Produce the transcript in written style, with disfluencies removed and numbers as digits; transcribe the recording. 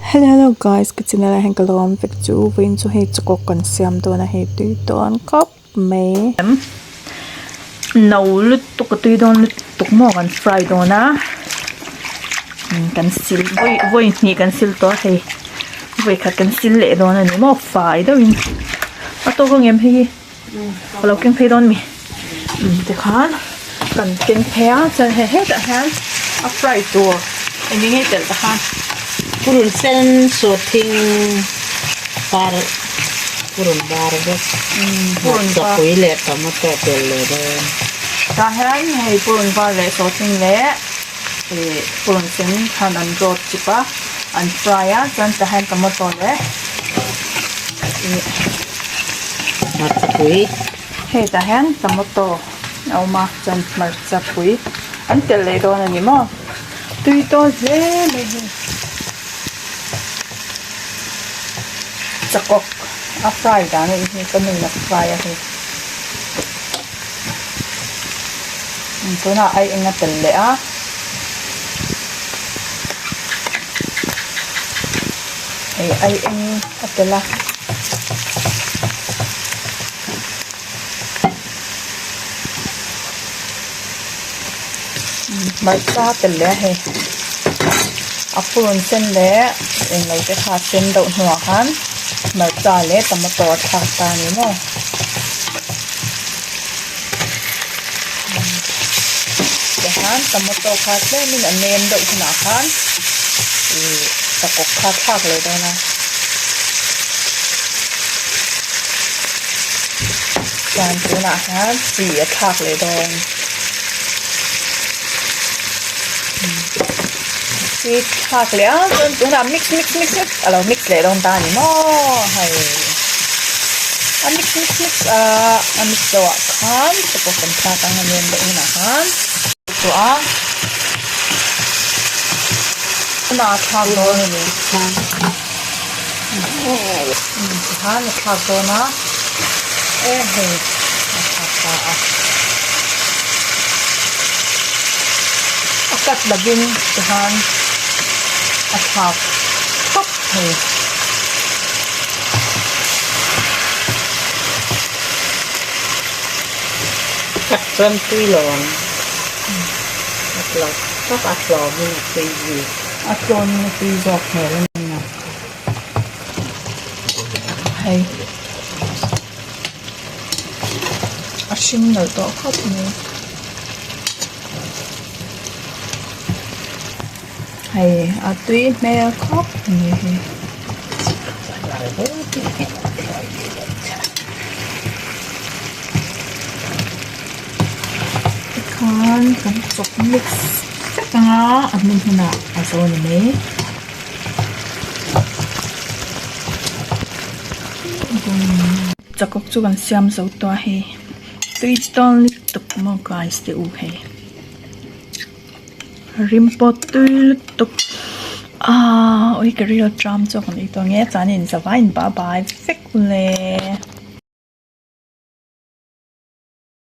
Hello hello guys ka channel ah hian ka lo awm vek chu vawiin chu hei chakawk kan siam dawn a hei tui dawn khawp mai. No lutuk a tui dawn lutuk maw kan fry dawn a kan sil vawi vawi hnih kan sil tawh a hei vawi khat kan sil leh dawn a ni maw fai deuhin a tawk ang em hei hi. Ka lo keng phei dawn mi tikhan kan keng phei a chuan hei hetah hian a fry tur eng nge telh ta khan. Purun sen sawhthing par purun var vek hmarchapui leh tomato tel leh dawn. Tah hian hei purun var leh sawhthing leh ih purun sen khan an rawt chip a an fry a chuan tah hian tomato leh ih. Hmarcha pui. Hei tah hian tomato a awm a chuan hmarcha pui an telh leh dawn a ni maw tui tawn hle mai hei chakawk a fry dan a nih hi ka nu in a fry a hei tunah ai eng a telh leh a. Hei ai eng a telh a. Hmarcha a telh leh a hei a purun sen leh englo te kha a sen deuh hnuah khan hmarcha leh tomato a thlak ta a ni maw. Tihian tomato kha tlemin a nem deuh hunah khan ih chakawk kha a thlak leh dawn a. Chuan tunah hian chi a thlak leh dawn. Chi thlak leh a chuan tunah mix mix mix mix a lo mix leh dawn ta a ni maw hei a mix mix mix a a mix deuh ah khan chawpawh kan thlak ang a nem deuh hunah khan tawh a tunah a thlak dawn a ni tikhan a thlak dawn a e hei a thlak ta a a cut lovin tikhan a thlak tawp thei. Cut chuan tui lo ang a tlo tak a tlawmin a tui bik. A tlawmin a tui zawk hmel a ni a hei. A hring nalh tawh khawp mai hei a tui hmel khawp mai hei. Tikhan kan chawk mix vek ang a a hmun hmunah a zo a ni mai. Chakawk chu kan siam zo tawh a hei tui tawn lutuk maw guys te u hei rim pawh tui lutuk aaa ui ka ril tram chu ka nei tawh ang e chuanin zavaiin bye bye vek ule.